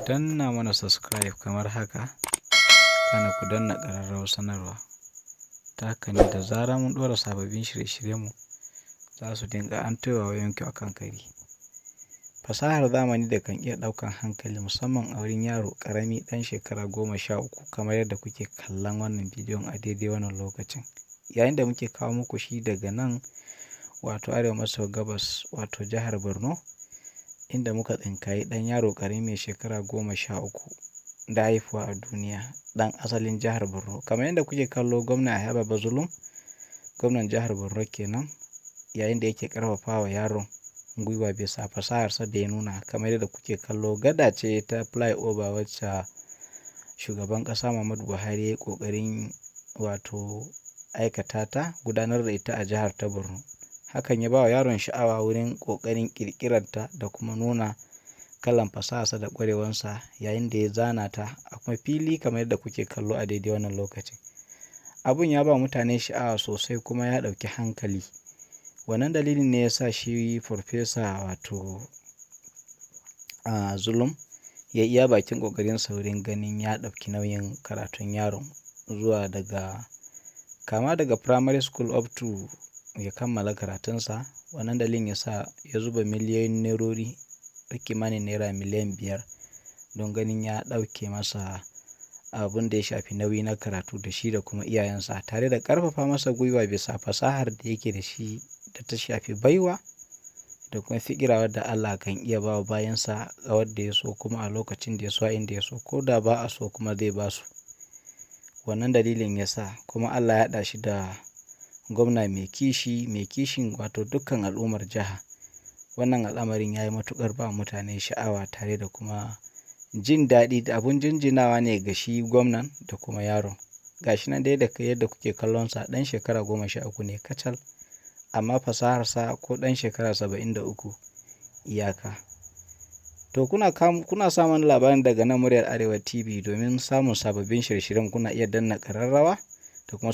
Danna mana subscribe kamar haka, kana ku danna ƙararrawar sanarwa. Ta haka ne da zarar mun ɗora sababbin shirye-shiryenmu, za su dinga an wa wayoyinku a kan kari. Fasahar zamani da kan iya ɗaukan hankali, musamman a wurin yaro ƙarami ɗan shekara 13, kamar yadda kuke kallon wannan bidiyon a daidai wannan lokacin. Yayin da muke kawo muku shi daga nan, wato arewa maso gabas, wato jihar Borno, inda muka tsinkayi ɗan yaro ƙarami mai shekara 13 da haifuwa a duniya, ɗan asalin jihar Borno. Kamar yadda kuke kallo, Gwamna Yahaya Baba Zulum, gwamnan jihar Borno kenan, yayin da yake ƙarfafa wa yaron gwiwa bisa fasaharsa da ya nuna. Kamar yadda kuke kallo, gada ce ta flyover wacce shugaban ƙasa Muhammadu Buhari ya yi ƙoƙarin wato aikata ta, gudanar da ita a jihar ta Borno. Hakan ya ba wa yaron sha'awa wurin ƙoƙarin ƙirƙirarta da kuma nuna kalan fasaharsa da ƙwarewarsa yayin da ya zana ta a kuma fili, kamar yadda kuke kallo a daidai wannan lokacin. Abun ya ba mutane sha'awa sosai kuma ya ɗauki hankali. Wannan dalilin ne ya sa shi Farfesa, wato Zulum, ya iya bakin ƙoƙarinsa wurin ganin ya ɗauki nauyin karatun yaron zuwa daga kama daga primary school up to ya kammala karatunsa. Wannan dalilin ya sa ya zuba miliyoyin nairori, kimanin naira miliyan 5, don ganin ya ɗauke masa abun da ya shafi nauyi na karatu da shi da kuma iyayensa, tare da ƙarfafa masa gwiwa bisa fasahar da yake da shi da ta shafi baiwa da kuma fiƙira wadda Allah kan iya ba wa bayansa ga wadda ya so, kuma a lokacin da ya so, a inda ya so, ko da ba a so kuma zai ba su. Wannan dalilin ya sa kuma Allah ya haɗa shi da gwamna mai kishi, mai kishin wato dukkan al'ummar jiha. Wannan al'amarin ya yi matuƙar ba mutane sha'awa tare da kuma jin daɗi, da abun jinjinawa ne ga shi gwamnan da kuma yaron. Ga shi nan dai da yadda kuke kallonsa, ɗan shekara 13 ne kacal, amma fasaharsa ko ɗan shekara 73 iyaka. To, kuna samun labarin daga nan Muryar Arewa TV. Domin samun sababbin shirye-shiryen, kuna iya danna ƙararrawa da kuma